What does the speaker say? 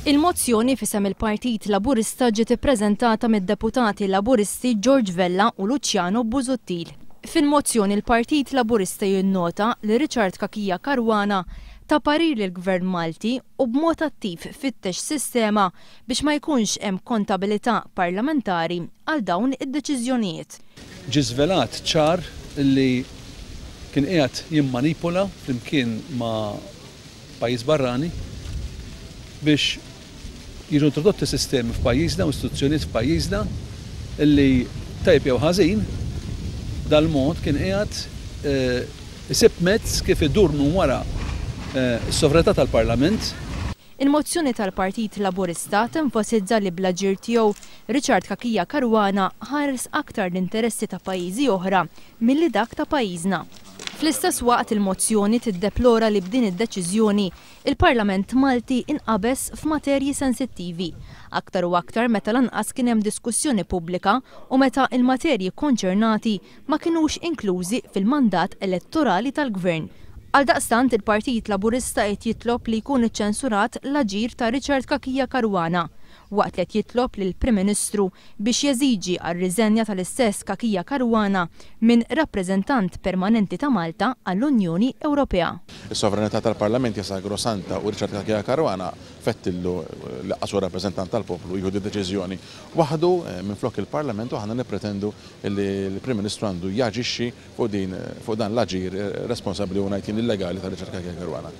Il-mozzjoni f'isem il-Partit Laburista ġiet ippreżentata mid-Deputati Laburisti George Vella u Luciano Busuttil. Fil-mozzjoni l-Partit Laburista jinnota li Richard Cachia Caruana ta parir lill-Gvern Malti u b'mod attiv fittex sistema biex ma jkunx hemm kontabilità parlamentari għal dawn id-deċiżjonijiet. Ġie żvelat ċar li kien qiegħed jimmanipula flimkien ma' pajjiż barrani biex jiġu introdotti sistemi f'pajjiżna u istituzzjonijiet f'pajjiżna li tajjeb jew ħażin dal-mod kien qiegħed isib mezz kif idur minn wara s-sovranità tal-Parlament. Il-mozzjoni tal-Partit Laburista tenfasizza li bl-aġir tiegħu, Richard Cachia Caruana ħares aktar l-interessi ta' pajjiżi oħra milli dak ta' pajjiżna. Fl-istess waqt il-mozzjoni tiddeplora li b'din id-deċiżjoni, il-Parlament Malti inqabeż f'materji sensittivi, aktar u aktar meta lanqas kien hemm diskussjoni pubblika u meta il-materji kkonċernati ma kinux inklużi fil-mandat elettorali tal-Gvern. Għaldaqstant il-Partit Laburista qed jitlob li jkun iċċensurat l-aġir ta' Richard Cachia Caruana, waqt li qed jitlob lill-Prim Ministru biex jeżiġi għar-riżenja tal-istess Cachia Caruana minn rappreżentant permanenti ta' Malta għall-Unjoni Ewropea. Is-sovranità tal-Parlament hija sagrosanta u Richard Cachia Caruana fettillu li qas hu rappreżentant tal-poplu jieħu di deċiżjoni waħdu minflok il-Parlament u aħna nippretendu li l-Prim Ministru għandu jaġixxi fuq din fuq dan l-aġir responsabbli u ngħid jien illegali ta' Richard Cachia Caruana.